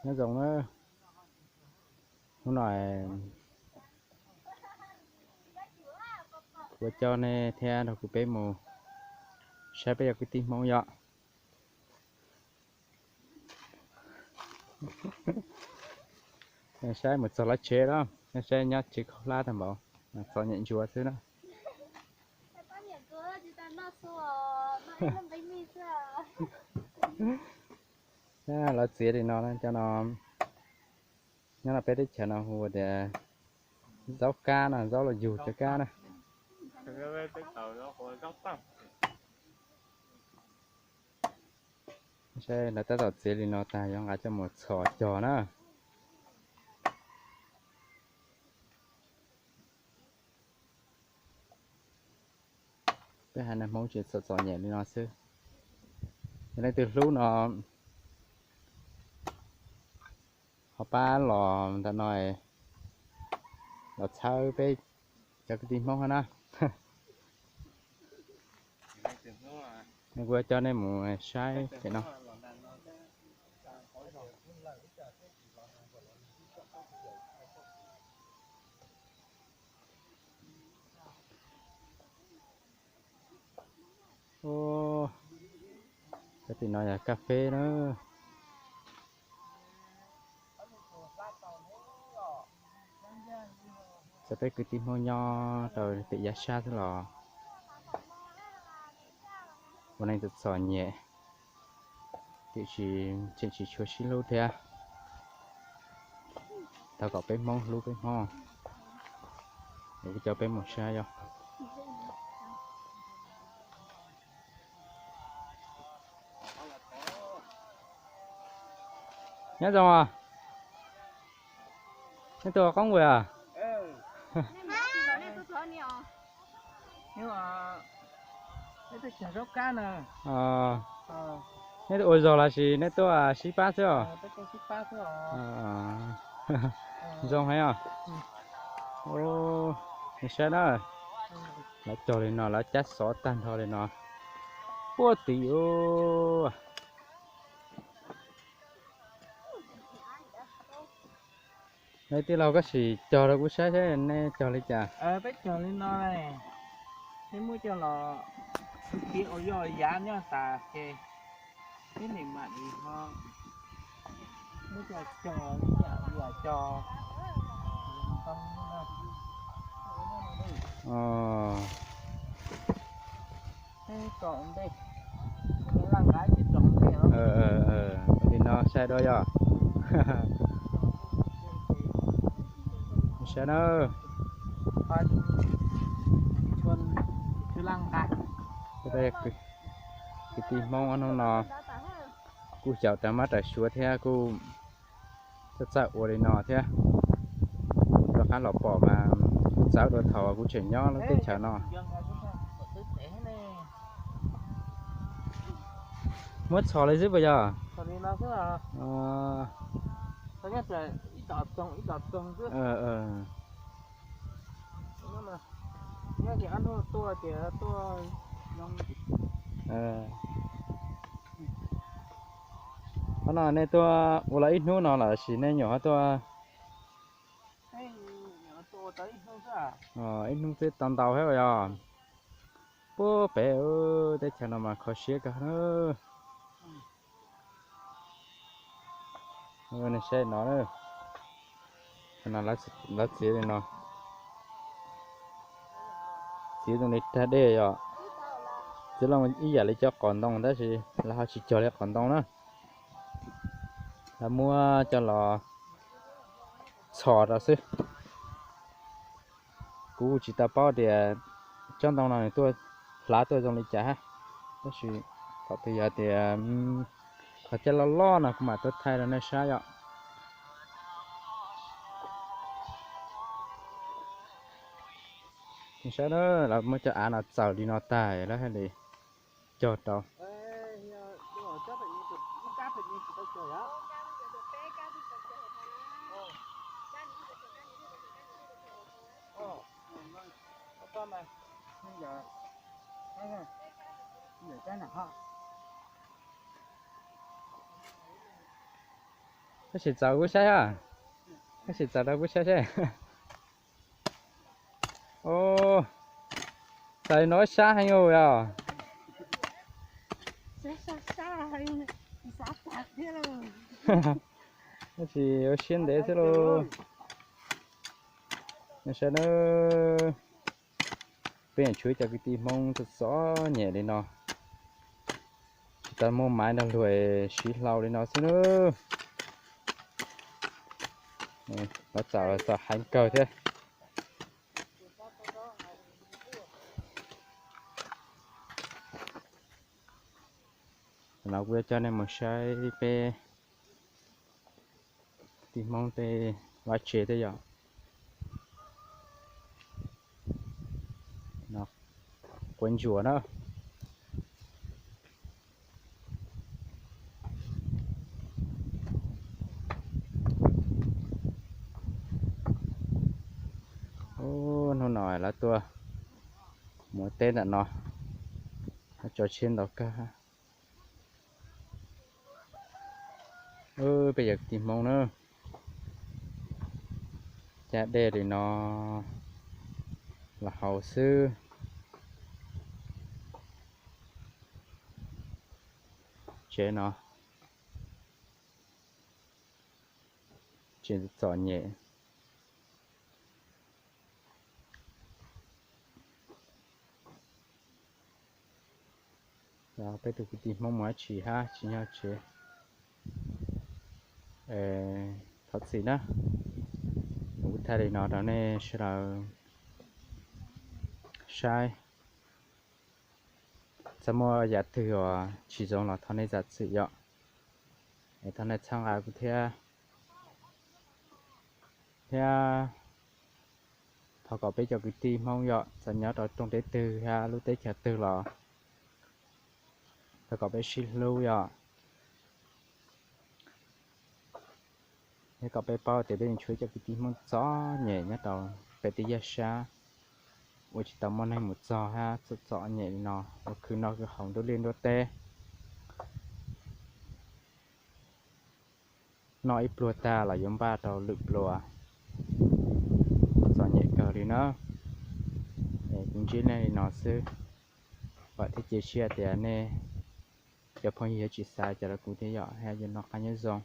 Nyob zoo na, hnub no kuv coj nej thiab nrog kuv peb mus saib peb cov kwv tij Hmoob yom. Saib mus txog lawv tsev lawm, saib nyob tsev khaub hlab tag npaum, txom nyem ntsuav xwb na. Lawv txiav li no, cov no nyob rau peb teb chaws no hu tias zaub kab no, zaub los yug cov kab na. Saib lawv tab tom txiav li no tag yuav nqa coj mus txhos cog na. Peb haiv neeg Hmoob tseem txom txom nyem li no xwb. Yog leej twg hlub no ho pab los ntawm no los txhawb peb cov kwv tij Hmoob hab na. Kuv coj nej mus saib pem no. Cov tim no yog kas fes na. Txawm peb kwv tij Hmoob nyob rau pem yav sab xwb los ua neej txom txom nyem, tiam sis tseem tsis tshua sib hlub thiab. Thov kom peb Hmoob hlub peb Hmoob, kuv coj peb mus saib yom. Nyob zoo os. Nej tuaj qoob vwm os? Nej tuaj ua zog los sis nej tuaj sib pab xwb os? Zoo heev os. Nej saib na, lawv cog li no, lawv cab xov tag nrho li no. Puag tim ub. Nej tij laug, koj sim cog rau kuv saib seb nej cog li cas. Peb cog li no, nej muab coj los piv ua yog yav nyob tas ces peb nim mam li ho muab coj cog li cas yam cog. Li no saib dua yog. Saib na. Kwv tij Hmoob ob hnub no kuj xyaum raws mab raws suav thiab kuj txawj txawj ua li no thiab. Rov qab los pom mas kuj txawv dua thaum kuv tseem nyob lub teb chaws no. Muab txhos li xwb puas yog? Qhov no nej tuaj ua los ib hnub no los sis nej nyuam qhuav tuaj? Ib hnub twb tau ntau thiab yog. Puag pem teb chaws no mas kho siab kawg na. Nej saib no, lawv txiav li no, txiav zoo li rag dej yom. Txiav zoo ib yam li cov qos ntoo tab sis lawv ho tsis cog li qos ntoo na. Lawv muab coj los txhos rau xwb. Kuv tsis tau paub tias tsob ntoo no nws tuaj hlav tuaj zoo li cas hab, tab sis thaum twg yog tias qhov caj loj loj no kuv mam tuaj thaij rau nej saib yom. Saib na, lawv muab cov av no txaws li no tag lawv haj li cog rau. Tab sis txaus kuv saib a, tab sis txaus rau kuv saib seb. Txaus no sab heev yog. Tab sis ua siab ntev xwb lauj. Saib na, peb tshuav cov kwv tij Hmoob txom txom nyem li no, tsis tau muaj maiv nrog luag siv hlau li no xwb na. Los txaus txaus heev kawg thiab. Tam no kuv yuav coj nej mus saib peb tij Hmoob tej vaj tsev thiab yom. Quav ntsuas na. Hnub no lawv tuaj mus teb ntawm no, tso tshiab ntau kawg. Peb yog kwv tij Hmoob na, cab dej li no los haus xwb. Tsev no tsev txom nyem. Peb tus kwv tij Hmoob mus dab tsi hab tsis nyob tsev. Thov txim na, kuv thaij li no rau nej sawv daws saib. Txawm muaj yam twg uas tsis zoo los thov nej zam txim yom. Es thov nej txhawb nqa kuv thiab, thiab thov kom peb cov kwv tij Hmoob yom, txawm nyob rau rooj teb twg hab lub teb chaws twg los thov kom peb sib hlub yom. Thiab kom peb paub tias peb tshuav cov kwv tij Hmoob txom nyem nyob rau peb tej yaj sab uas tsis tau muaj neeg mus txog hab txom txom nyem li no, uas khwv noj khwv haus nruab liaj nruab teb. Noj ib pluag tag los yuav npaj rau lwm pluag, txom nyem kawg li na. Es kuv ntsib nej li no xwb, vam thiab cia siab tias nej cov phooj ywg yuav tsis xav cas rau kuv thiab yom, hab yuav noj qab nyob zoo.